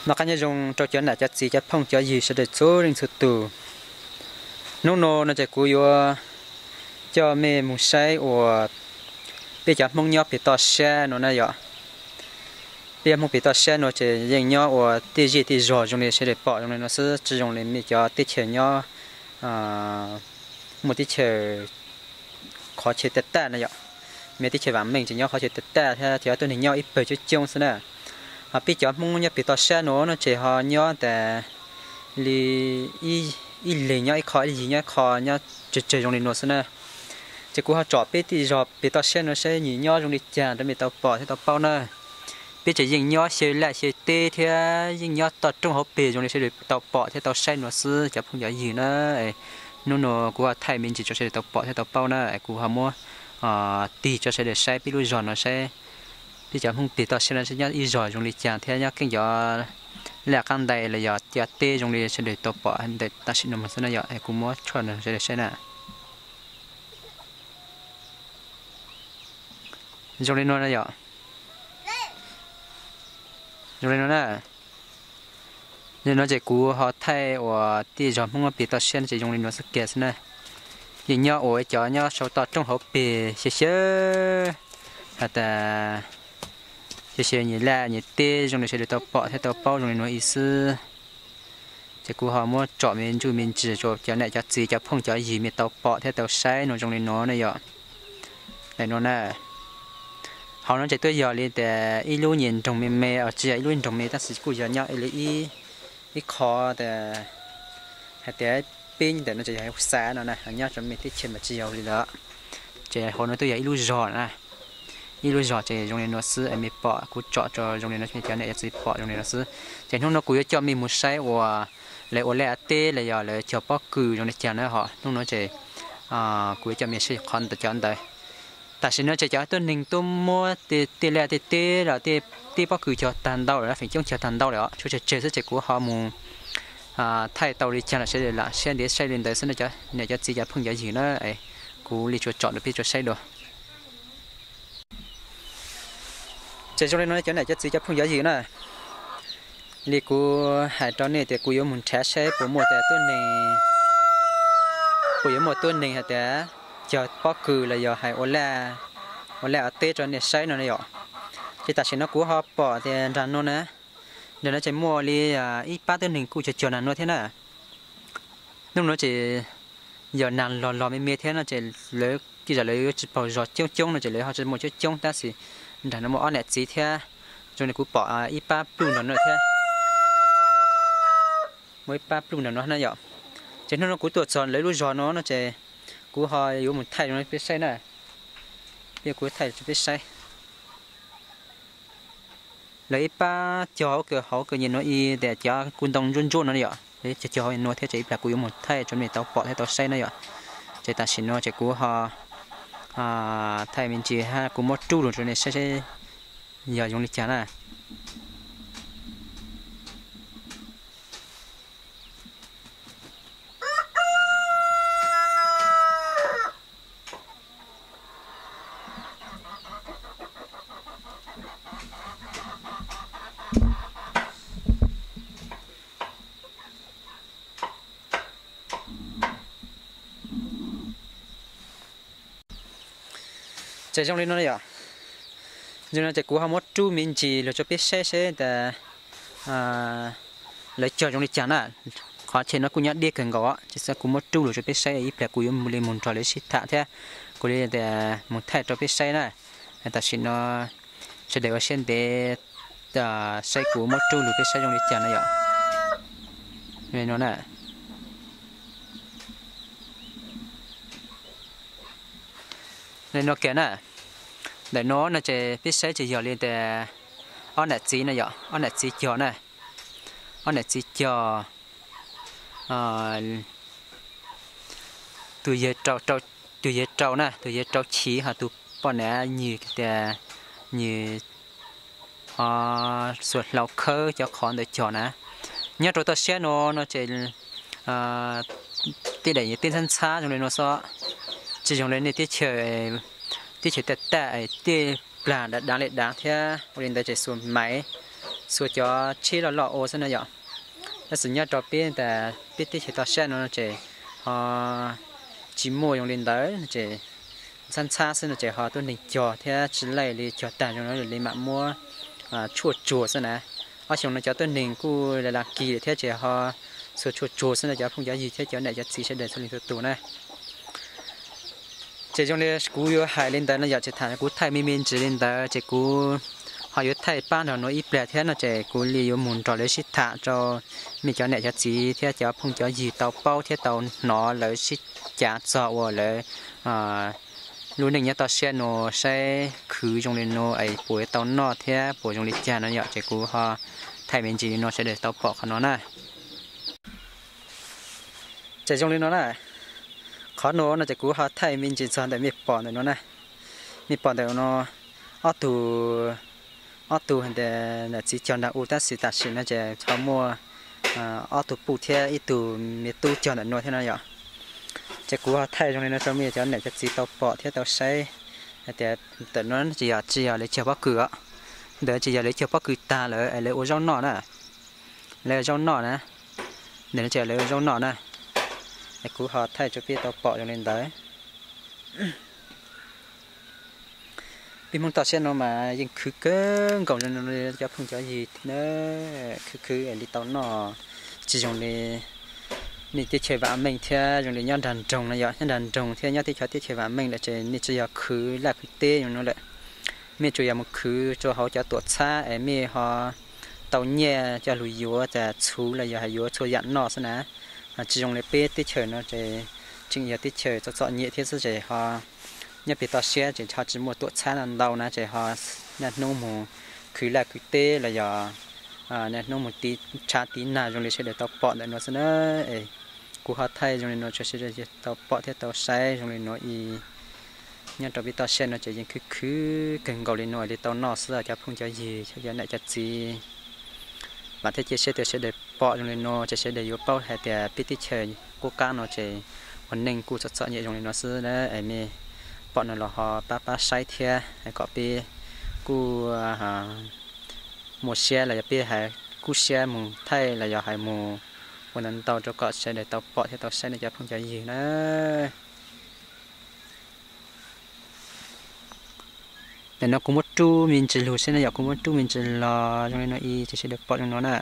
Noj qab nyob zoo rau cov niam cov txiv cov phooj cov ywg sawv daws txhua leej txhua tus. Hnub no no ces kuv yuav coj mej mus saib uas peb cov Hmoob nyob pem toj siab no na yom. Peb cov Hmoob pem toj siab no ces yeej nyob ua tej zej tej zog zoo li sawv daws pom zoo li no xwb, tsis zoo li mej cov teb chaws nyob muaj teb chaws qhov chaw tag tag na yom. Mej teb chaws vam meej ces nyob qhov chaw tag tag thiab cov tuab neeg nyob ib pawg coob coob xwb na. Ho peb cov Hmoob nyob pem toj siab no no ces ho nyob tas li ib leeg nyob ib qho, ib leeg nyob ib qho, nyob tsawg tsawg zoo li no xwb na. Ces kuv ho tsom peb tej zog pem toj siab no saib nws nyob zoo li cas rau mej tau pom thiab tau paub na. Peb ces yeej nyob xyaw laj xyaw teb thiab yeej nyob toj roob hauv pes zoo li sawv daws tau pom thiab tau saib no xwb cov phooj cov ywg na. Hnub no kuv ho thaij me ntsis rau sawv daws tau pom thiab tau paub na, kuv ho muab tig rau sawv daws saib peb lub zog no saib peb cov Hmoob pem toj siab no nyob ib zog zoo li cas thiab nyob keeb cov laj qab ntais los yog cov teb zoo li sawv daws tau pom ntawm tam sim no xwb na yom. Kuv muab tshuaj no sawv daws saib na. Zoo li no na yom. Zoo li no na. Zoo li no ces kuv ho thaij uas tej zog Hmoob pem toj siab no ces zoo li no xwb kiag xwb na. Yeej nyob ua cov nyob sau toj roob hauv pes xyaw xyaw, has tas xyaw xyaw nyias laj nyias teb zoo li sawv daws tau pom thiab tau paub zoo li no ib xwb. Ces kuv ho muab tsom me ntsuj me ntsis rau cov niam cov txiv cov phooj cov ywg mej tau pom thiab tau saib no zoo li no na yom. Daim no na. Hauv no ces tuaj yog li tas ib lub nyuag nroog me me, tsis yog ib lub nroog me tab sis kuj yog nyob li ib qho tas hais tias peb ntawm no ces yog xav no na, nyob rau mej teb chaws mas tsis yog li lawm. Ces hauv no tuaj yog ib lub zog na. Ib lub zog ces zoo li no xwb es mej pom kuv tsom rau zoo li no, cov niam cov txiv pom zoo li no xwb. Ces hnub no kuv yuav coj mej mus saib uas lawv ua laj teb los yog lawv cog pob kws zoo li cas na ho. Hnub no ces kuv yuav coj mej saib qhov ntawd cov ntawd. Tam sim no ces cov tuab neeg tuaj muab tej laj tej teb los tej pob kws cog tag ntau lawm, feem coob cog tag ntau lawm os, tshuav tsawg tsawg xwb ces kuv ho mus thaij tau li cas los sawv daws lam siab ntev saib li ntawd xwb na cov niam cov txiv cov phooj cov ywg na. Kuv li tsuas tsom rau peb tsuas saib dua. Ces zoo li no cov niam cov txiv cov phooj cov ywg na, li kuv hais rau nej tias kuv yuav mus nrhav saib puas muaj tas tuab neeg, puas yuav muaj tuab neeg hais tias cog pob kws los yog hais ua laj ua teb rau nej saib no na yom. Ces tam sim no kuv ho pom tias nram no na, nram no ces muaj li ib pab tuab neeg kuj cog cog nram no thiab na. Hnub no ces yog nag los los me me thiab no ces lawv tej zaum lawv yuav tsis paug zog coob coob no ces lawv ho tsis muaj coob coob tab sis nram no muaj ob niam txiv thiab, zoo li kuv pom ib pab pluj nram no thiab. Muaj ib pab pluj nram no na yom. Ces hnub no kuv tuaj txog lawv lub zog no no ces kuv ho yuav mus thaij rau peb saib na. Kuv thaij rau peb saib. Lawv ib pab cog hauv kawg hauv kawg nyem no ib tias cov kuj ntoo ntsuab ntsuab no yom, lawv cog cog hauv no thiab ces ib plag kuv yuav mus thaij rau nej tau pom thiab tau saib na yom. Ces tam sim no ces kuv ho thaij me ntsis hab kuv muab rub lug rau nej saib saib yog zoo li cas na. Ces zoo li no yom. Zoo li no ces kuv ho muab rub me ntsis lug rau peb saib seb tas lawv cog zoo li cas na. Qhov chaw no kuj nyob deb kawg nkaus ces xwb kuv muab rub lug rau peb saib ib pliag kuv yuav li mus nrog lawv sib tham thiab kuv li mus thaij rau peb saib na. Tam sim no sawv daws ua siab ntev saib kuv muab rub lug peb saib zoo li cas na yom. No na. Li no kiag na. Ntawm no no ces peb saib ces yog li tias ob niam txiv no yom, ob niam txiv cog na. Ob niam txiv cog, tus yawg rau, tus yawg rau na, tus yawg rau chiv ho tus poj niam nyws tias nyws ho xuas hlau khawb cov qhov ntawd cog na. Nyob rau toj siab no no ces tej daim teb ntxhab ntxhab zoo li no xwb, tsis zoo li nej teb chaws, teb chaws tag tag tej plag dav dav li dav thiab ua li ntawd ces xuas maiv, xuas cov tsheb loj loj ua xwb na yom. Tab sis nyob rau peb tas peb teb chaws toj siab no ces ho tsis muaj zoo li ntawd ces ntxhab ntxhab xwb no ces ho tuab neeg cog thiab tsis laij li, cog tag zoo li mam muab tshuaj tsuag xwb na. Ob xyoo no cov tuab neeg kuj la la kis lawm thiab ces ho xuas tshuaj tsuag xwb no cov phooj cov ywg thiab cov niam cov txiv sawv daws txhua leej txhua tus na. Ces zoo li kuv yuav hais li ntawd no yom, ces tham kuv thaij me me ntsis li ntawd ces kuv ho yuav thaij pab nrog nuav ib pliag thiab no ces kuv li yuav mus nrog lawv sib tham rau mej cov niam cov txiv thiab cov phooj cov ywg tau paub thiab tau hnov lawv sib cav txog uas lawv lub neej nyob toj siab nuav saib khwv zoo li nuav es puas yuav tau noj thiab puas zoo li cas no yom, ces kuv ho thaij me ntsis li nuav sawv daws tau pom qhov no na. Ces zoo li no na, qhov nuav no ces kuv ho thaij me ntsis txog ntawm mej pom ntawm no na. Mej pom ntawm no, ob tug, ob tug niam txiv cog nrag u tab sis tam sim no ces ho muaj ob tug puj thiab ib tug me tub cog ntawm no thiab no yom. Ces kuv ho thaij zoo li no rau mej cov niam cov txiv tau pom thiab tau saib hais tias ntawm no tsis yog, tsis yog lawv cog pob kws os. Ntawm no tsis yog lawv cog pob kws tag lawm es lawv ua zaub noj na. Lawv ua zaub noj na. Ntawm no tsis yog lawv ua zaub noj na. Es kuv ho thaij rau peb tau pom zoo li ntawd. Peb Hmoob toj siab no mas yeej khwv kawg nkaus li cov phooj cov ywg na, khwv khwv li tau noj. Tsis zoo li nej teb chaws vam meej thiab zoo li nyob nrag nroog no yom, nyob nrag nroog thiab nyob teb chaws, teb chaws vam meej lawm ces nej tsis yog khwv laj khwv teb zoo no lawm. Mej tsuas yog mus khwv rau hauv cov tuam txhab es mej ho tau nyiaj coj lug yuav tas txhuv los yog hais yuav txhua yam noj xwb na. Tsis zoo li peb teb chaws no ces tseem yog teb chaws txom txom nyem thiab xwb ces ho nyob peg toj siab ces ho tsis muaj tuam txhab no ntau na ces ho niaj hnub mus khwv laj khwv teb los yog niaj hnub mus tiv tshav tiv nag zoo li sawv daws tau pom ntawm no xwb na. Es kuv ho thaij zoo li no rau sawv daws tau pom thiab tau saib zoo li no ib. Nyob rau peb toj siab no ces yeej khwv khwv kawg nkaus li no li tau noj xwb cov phooj cov ywg cov niam cov txiv. Vam thiab cia siab tias sawv daws pom zoo li no ces sawv daws yuav paub hais tias peb teb chaws qub qab no ces ua neej kuj txom txom nyem zoo li no xwb na. Es mej pom no los ho pab pab saib thiab kom peb kuj muaj siab los yog peb hais kub siab mus thaij los yog hais mus ua ntau ntau rau kom sawv daws tau pom thiab tau saib no cov phooj cov ywg na. Ntawm no kuv muab rub me ntsis lug seb na yom, kuv muab rub me ntsis los zoo li no ib ces sawv daws pom zoo no na.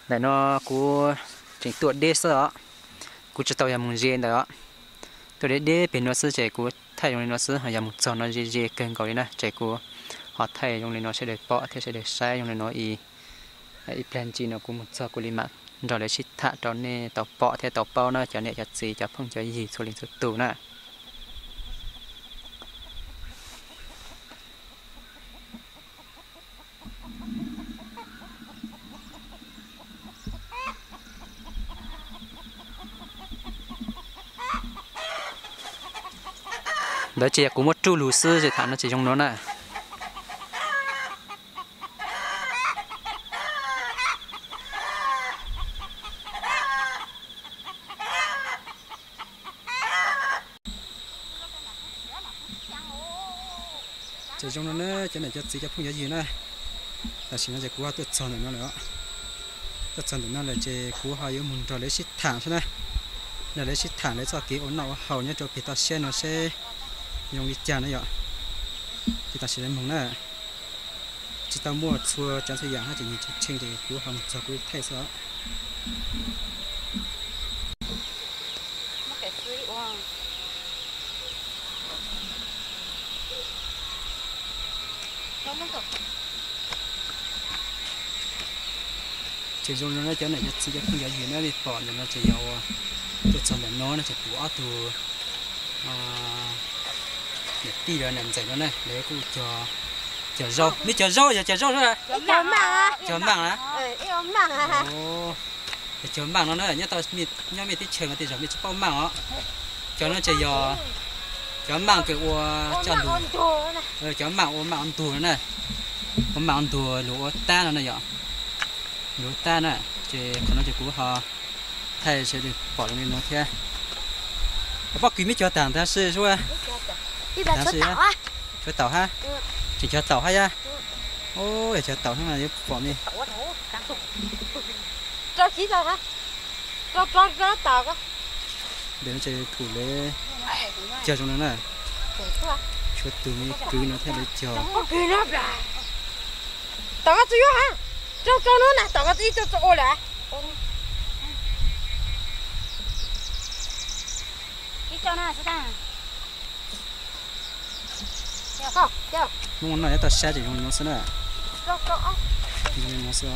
Ntawm no kuv tseem tuaj deb xwb os, kuv tsis tau yog mus ze ntawd os. Tuaj deb deb peg no xwb ces kuv thaij zoo li no xwb, ho yog mus txog no ze ze kawg nkaus li na ces kuv ho thaij zoo li no sawv daws pom thiab sawv daws saib zoo li no ib. Ib pliag ntsis no kuv mus txog kuv li mam nrog lawv sib tham rau nej tau pom thiab tau paub na cov niam cov txiv cov phooj cov ywg txhua leej txhua tus na. Ntawd ces yog kuv muab rub lug xwb ces tham no tsis zoo no na. Ces zoo no na cov niam cov txiv cov phooj cov ywg na, tam sim no ces kuv ho tuaj txog ntawm no lawm, tuaj txog ntawm no lawm ces kuv ho yuav mus nrog lawv sib tham xwb na, nrog lawv sib tham lawv txoj kev ua noj ua haus nyob rau peg toj siab no seb zoo li cas na yom. Ces tam sim no mus na, tsis tau muaj txhua tsav txhua yam hab ces nws tseem tsheej ces kuv ho mus txog kuv thaij xwb os. Ces zoo no na cov niam cov txiv cov phooj cov ywg na, nej pom ntawm no ces yog ua tuaj txog ntawm no na ces kuv ob tug niam tij los niam ntxawm no na lawv kuj cog zaub, nej cog zaub yog cog zaub, cog maaj na, cog maaj no na, nyob mej teb chaws no tej zaum mej tsis paub maaj os. Cov no ces yog cov maaj kws ua coj lug, cov maaj ua maaj ua ntuag no na, ua maaj ua ntuag luag ua tab no na yom, luag ua tab na. Ces qhov no ces kuv ho thaij sawv daws pom zoo li no thiab. Pob kws mej cog taag ntag si, taag si, cog taum hab, tseem cog taum hab yab. Yog cov taum no yuav pom me. Rau kiv rau, rau rau rau taum ko. Ntawm no ces kuj lawv cog zoo no na. Tshuav tus me kwv no thiaj lawv cog. Tom ko tsis yuav ha, rau rau no na, tom ko ib co tsis ua lawm. Ib co na. Hnub no nyob toj sab ces zoo li no xwb na. Zoo li no xwb.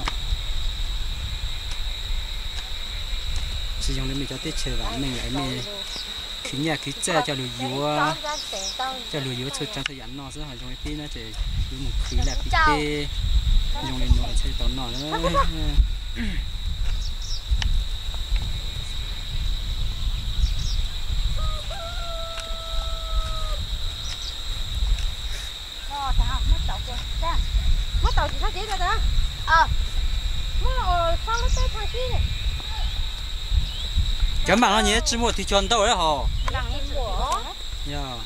Tsis zoo li nej cov teb chaws vam meej es nej khwv nyaj khwv txaj coj lug yuav, coj lug yuav txhua tsav txhua yam noj xwb, ho zoo li peb no ces yuav mus khwv laj khwv teb zoo li no thiaj tau noj na. Cov maam no nyias tsi muaj tug cog ntau lawm hos. Yog.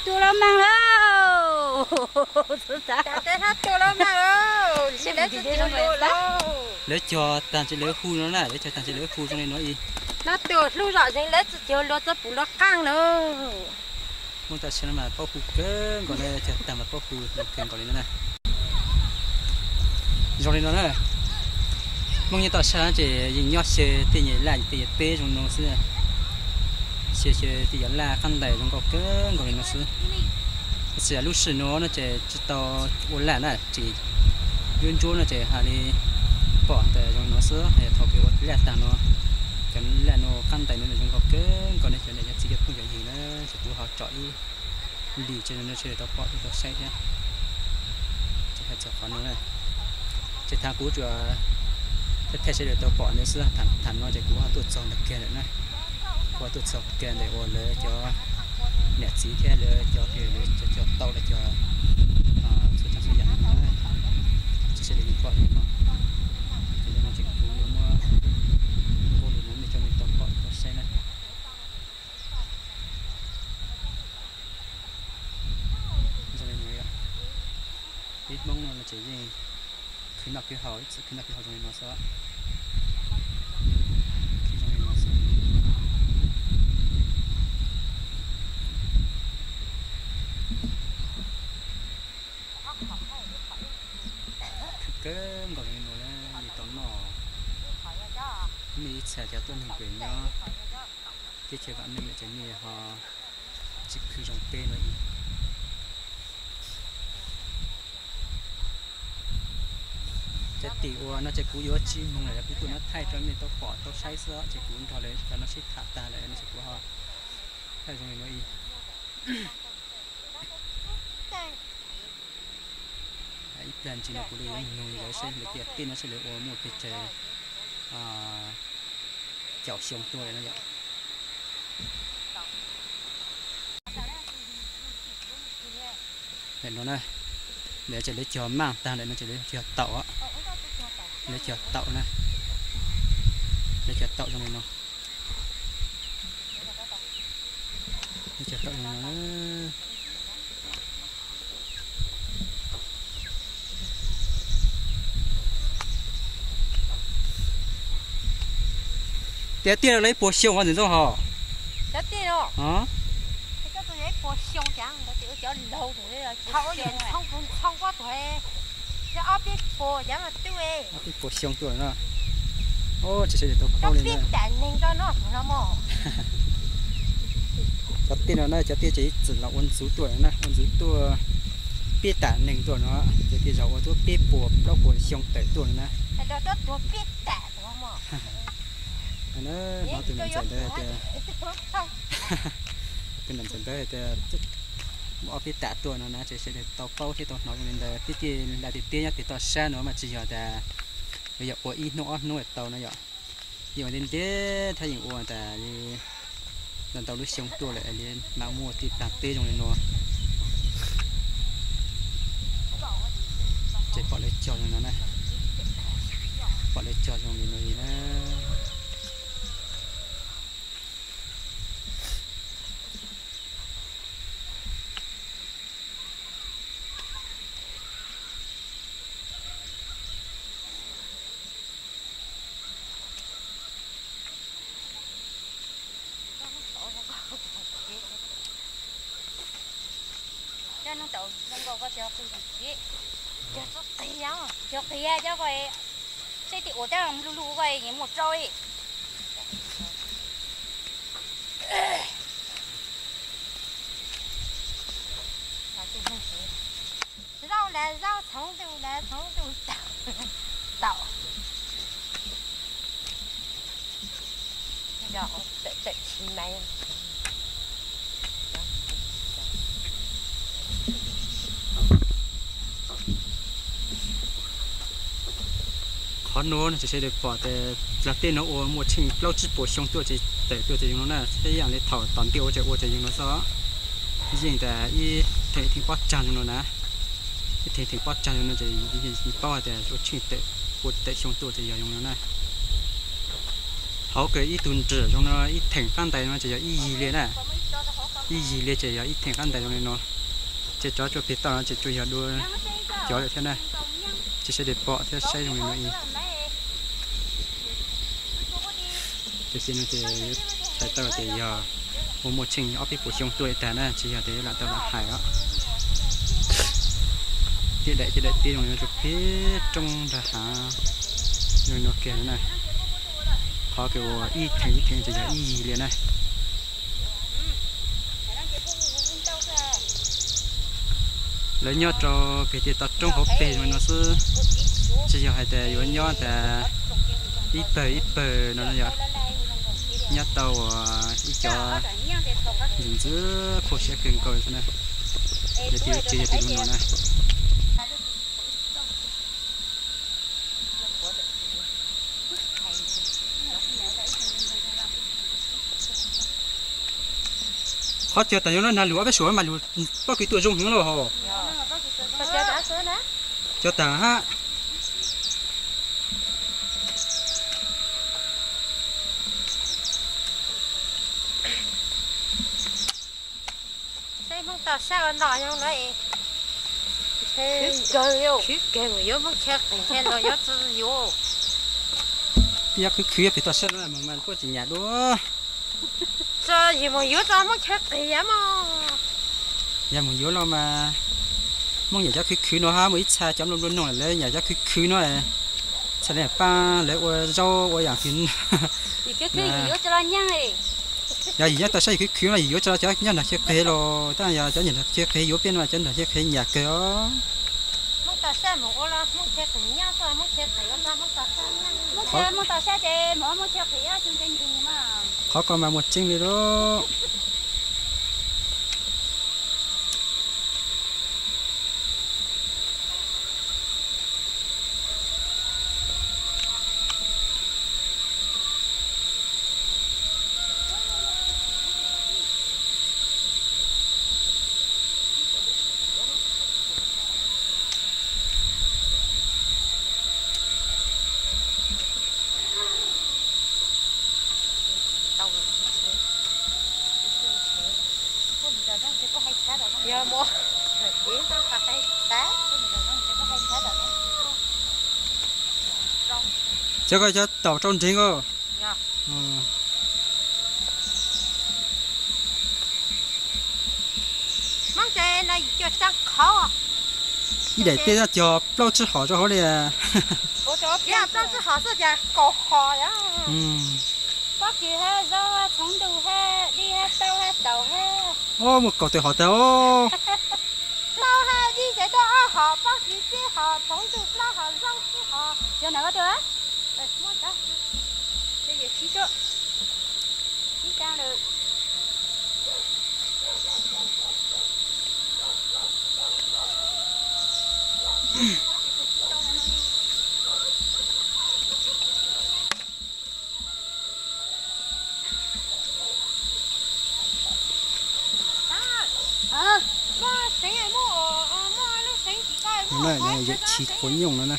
Tuag los maag lauj. Tuag los maag lauj. Lawv cog tag ntshe lawv hu no na, lawv cog tag ntshe lawv hu zoo li no ib. No tuag hlub zom zeeg lawv tsi cog luag txob pum luag qaab lauj. Muaj tam sim no mas paub hu kawg nkaus na, cog tag mas paub hu kawg nkaus li no na. Zoo li no na, Hmoob nyob toj sab ces yeej nyob xyaw tej nyuag laj tej nyuag teb zoo no xwb. Xyaw xyaw tej nyuag laj qaab ntais zoo nkauj kawg nkaus li no xwb. Tab sis lub sij no no ces tsis tau ua laj na, tseem ntsuab ntsuab no ces hais li pom ntawm zoo li no xwb. Thaum peb ua laj tag no, cov laj no qaab ntais no zoo nkauj kawg nkaus ne cov niam cov txiv cov phooj cov ywg na, ces kuv ho tsom ib lim tse no sawv daws tau pom thiab tau saib thiab. Ces hais txog qhov no na, ces thaum kuv tsuas thaij sawv daws tau pom ntawd xwb, thaum no ces kuv ho tuaj txog ntawm kiag lawm na. Kuv ho tuaj txog kiag ntawm uas lawv cov niam txiv thiab lawv cov, lawv cov cog taum lawv cov txhua tsav txhua yam no na. Ces sawv daws yeej pom li no, ces ntawm no ces kuv yuav muab nqua lus no nej cov nej tau pom tau saib na. Zoo li no, peb Hmoob no ces yeej khwv noj khwv haus, ib txwm khwv noj khwv haus zoo li no xwb. Khwv zoo li no xwb. Khwv kawg nkaus zoo li no na, li tau noj. Nej ib txhia cov tuaj neeg pem nyob teb chaws vam meej lawm ces nej ho tsis khwv zoo peb no ib. Cov tim uas no ces kuv yuav tsis moog lawm, kuv tuaj no thaij rau nej tau pom tau saib xwb, ces kuv nrog lawv cov no sib tham tag lawm no ces kuv ho thaij zoo li no ib. Ib plag ntsis no kuv li yuav nug lawv saib lawv tias tej no seb lawv ua muaj pes tsawg caum xyoo tuaj lawm no yom. Ntawm no na, ntawm ces lawv cog maaj tag ntawm no ces lawv cog taum, lawv cog taum na, lawv cog taum zoo li no. Lawv cog taum zoo li no. Tias tiaj lawv ib puas xyoo ntxim ntxaug hos. Ob peb puas xyoo tuaj lawm na. Tsis sawv daws tau paub li na. Cov tiaj no na, cov tiaj ces ib txwm los ua ntxuv tuaj na, ua ntxuv tuaj peb tam neeg tuaj no, ces tej zaum ua tuaj peb puas plaub puas xyoo tawm tuaj no na. Hnov tus niam ntxawm ntawd hais tias, tus niam ntxawm ntawd hais tias muaj ob peb tam tuaj no na, ces sawv daws tau paub thiab tau hnov zoo li ntawd. Peb tej laus tiag tiag nyob pem toj sab no mas tsis yog tas yuav yog ua ib hnub ob hnub tau no yom. Yeej ua ntev ntev thiab yeej ua tas li ntau ntau lub xyoo tuaj lawm li mam muaj tej plag teb zoo li no. Ces pom lawv cog zoo no na, pom lawv cog zoo li no li na. Tau zoo nkauj koj cov qig zoo qig, cov txhob qig, cov qig cov ko, seb tim ua tab lu lu ko muaj rau li. Zaub las zaub, txhoov ntuj las txhoov ntuj, tau, tau. Qhov nuav no ces sawv daws pom tias cov teb nuav ua muaj tsheej plaub tsib puas xyoo tuaj ces tawm tuaj ces zoo no na, ib yam li thaum tom ntej ua ces ua ces zoo no xwb. Yeej tas ib theem theem pob tsag zoo no na, ib theem theem pob tsag zoo no ces yeej paub hais tias ua tsheej tawm, ua tawm xyoo tuaj ces yog zoo no na. Hauv kws ib tug nrim zoo no ib theem qab ntais no ces yog ib yig li na, ib yig li ces yog ib theem qab ntais zoo li no. Ces rov tsuas pem toj no ces tsuas yog dua cov lawm thiab na. Ces sawv daws pom thiab saib zoo li no. Ces xib no ces hais tau tias yog ua muaj tsheej ob peb puas xyoo tuaj li tag na, tsis yog tias lam tau lam hais os. Tej daim tej daim teb zoo li no rau pem roob nrag hav zoo li no kiag na. Qhov kws ua ib theem ib theem ces yog ib yig li na. Lawv nyob rau pem tej toj roob hauv peg zoo li no xwb, tsis yog hais tias yuav nyob tas ib pawg ib pawg no yog nyob tau ua ib cov ntxim ntxim khuaj siab kawg nkaus xwb na. Lawv tej yuav tsev yog tej lub no na. Qhov cog tas yog lub nag lug ob peb suam mas lug pob kws tuaj zoo heev lawm hos. Cog tas hab. Seb Hmoob Toj Sab ua noj nyob no. Khwv kawg, khwv kawg mus yuav Hmoob Chaw Qis thiab los yuav tsis yuav. Yog khwv khwv pem Toj Sab no mas kuj tsis nyam dua. Txog yus mus yuav txog Hmoob Chaw Qis yam mog. Yog mus yuav los mas Hmoob nyam cov khwv khwv no hab, muaj ib txha cov nplua nplua noog lawv nyam cov khwv khwv no. Txhaj le paab lawv ua zaub ua yam twg. Yog yus nyob Toj Sab yus khwv khwv no yus yuav tso cov nyob nram Chaw Qis los tab, yog cov nyob nram Chaw Qis yuav peb no cov nram Chaw Qis nyam kawg os. Qhov ko mas muaj tseeb li lauj. Cov ko cov taum rau nreeg os. Ib daim teb cog plaub tsib hom rau hauv li. Plaub tsib hom xwb cas kaum hom. Pob kws hab, zaub hab, txhoov ntuj hab, dib hab, taub hab, taum hab. Muaj kaum tawm hom tag os. Taub hab dib ces tuaj ob hom, pob kws peb hom, txhoov ntuj plaub hom, zaub tsib hom. Yog na, Yawm chiv quav nyooj no na,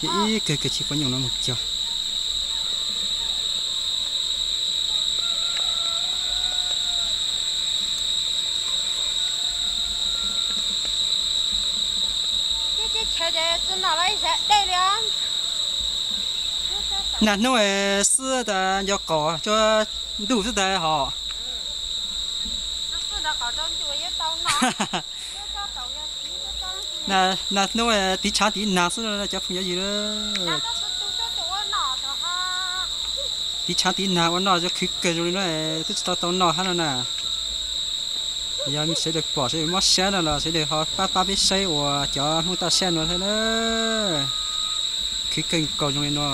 yawm ib kawg kawg chiv quav nyooj no mus cog. Nag hnub xwb tas nco qaum tsuas ntuj xwb tas hos. Nas hnub tiv tshaav tiv nag xwb cov phooj ywg. Tiv tshaav tiv nag ua noj khwv kawg zoo li no, twb tsis tau tau noj hab no na. Yog sawv daws pom sawv daws mob siab no los sawv daws ho pab pab peb saib ua cov Hmoob toj siab no thiab na. Khwv kawg nkaus zoo li no.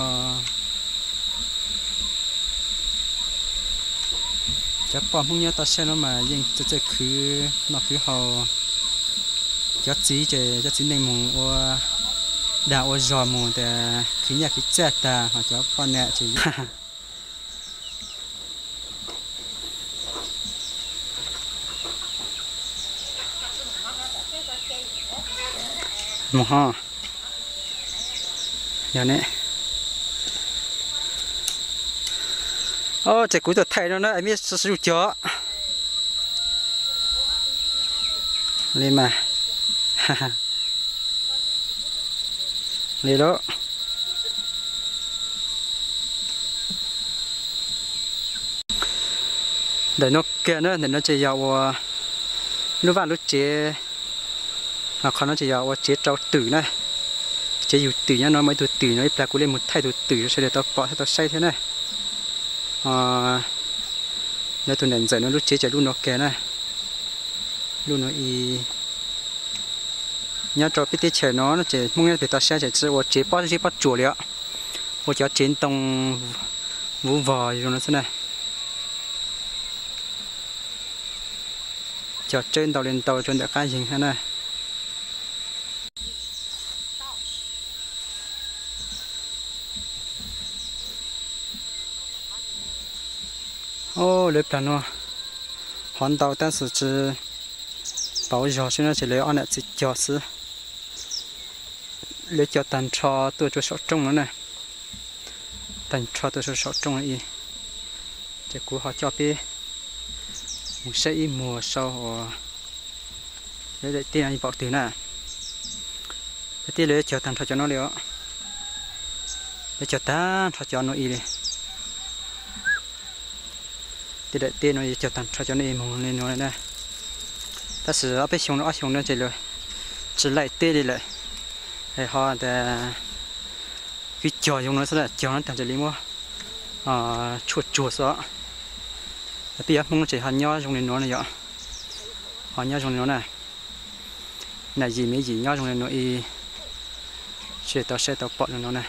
Cov poj Hmoob nyob toj siab no mas yeej txawj txawj khwv noj khwv haus. Cov txiv ces cov txiv neej mus ua dag ua zog mus tas khwv nyiaj khwv txiaj tag, ho cov poj niam ces mus ho. Yog ne. Ces kuv tuaj thaij no na, mib zuj cog li mas. Li lawm. Ntawm no kiag na, ntawm no ces yog ua lub vaj lub tsev, ho qhov no ces yog ua tsev rau twm na. Tsev yug twm nyob no, muaj ib tug twm no ib plag kuv li mus thaij tus twm sawv daws tau pom thiab tau saib thiab na. Lawv tus niam ntxawm no lub tsev ces lub no kiag na. Lub no i nyob rau peb teb chaws no ces Hmoob nyob pem toj siab ces tsis ua tsev pob zeb pob tsuas li os, ua cov tsev ntoo vuv vog zoo no xwb na. Cog tsawb ntau li ntau rau ntawm qab yeeg thiab na. Lawv plag no hov ntau tab sis tsis pauv zog xwb no ces lawv ob niam txiv cog xwb. Lawv cog tag nrho tuaj rau saum rooj no na. Tag nrho tuaj rau saum rooj no i. Ces kuv ho coj peb mus saib ib muag sau uas lawv daim teb no npaum twg na. Daim teb lawv cog tag nrho cov no li os. Lawv cog tag nrho cov no i li. Tej daim teb no cog tag nrho cov no i mus li no na. Tab sis ob peb xyoo no ob xyoo no ces lawv tsis laij teb li lawm. Es ho tas kwv cog zoo no xwb, cog no tag ntshe li muab tshuaj tsuag xwb os. Peb cov Hmoob ces ho nyob zoo li no na yom. Ho nyob zoo li no na. Nas yim me yim nyob zoo li no i. Sawv daws tau saib tau pom zoo no na.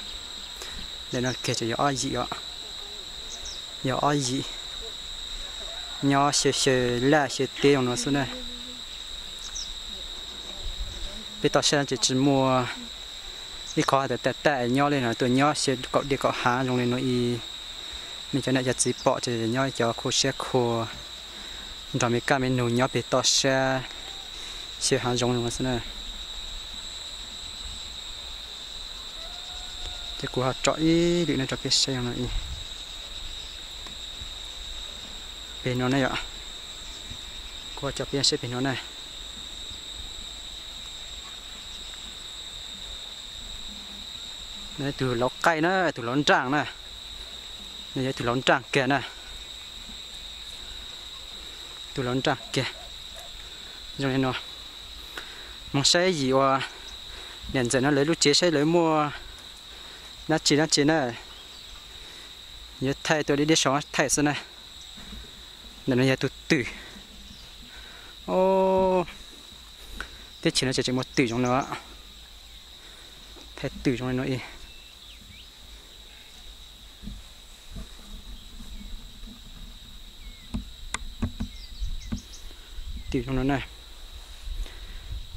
Ntawm no kiag ces yog ob yim os. Yog ob yim nyob xyaw xyaw laj xyaw teb zoo no xwb na. Peb toj siab ces tsis muaj ib qho hais tias taj taj nyob li no tuaj nyob xyaw kaum dej kaum hav zoo li no i. Nej cov niam cov txiv pom ces nyob cov khuv siab khuav nrog me kab me nug nyob pem toj siab xyaw hav zoov zoo no xwb na. Ces kuv ho tsom ib lwm no rau peb saib zoo no i. Pem no na yom. Kuv ho tsom peb saib pem no na. Tus laus qaij na, tus laus nraaj na. Nws yog tus laus nraaj kiag na. Tus laus nraaj kiag. Zoo li no. Moog saib yim uas niam ntxawm no lawv lub tsev saib lawv muaj dab tsi dab tsi na. Yuav thaij tuaj deb deb saum thaij xwb na. Ntawm no yog tus twm. Teb chaws no tseem muaj twm zoo no. Thaij twm zoo li no i. Twm zoo no na.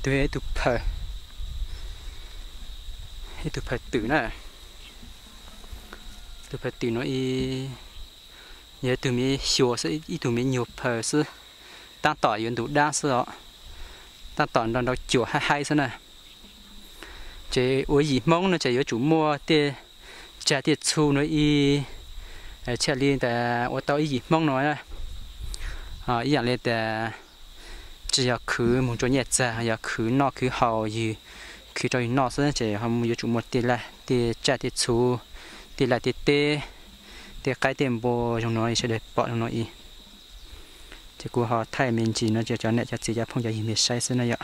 Twm ib tug phaws, ib tug phaws twm na. Tus phaws twm no i yog ib tug me xyuas xwb, ib tug me nyuag phaws xwb, tab tom yuav ntu dab xwb os, tab tom nrau nrau cuam haib haib xwb na. Ces ua yim Hmoob no ces yuav tsum muaj tej tsag tej txhu no i, thiaj li tas ua tau ib yim Hmoob no. Ib yam li tas tsis yog khwv mus rau nyiaj txag, yog khwv noj khwv haus, yus khwv rau yus noj xwb ces yuav tsum muaj tej laj tej tsaj tej txhu, tej laj tej teb, tej qaib tej npua zoo no sawv daws pom zoo no i. Ces kuv ho thaij me ntsis no ces cov niam cov txiv cov phooj cov ywg mej saib xwb na yom.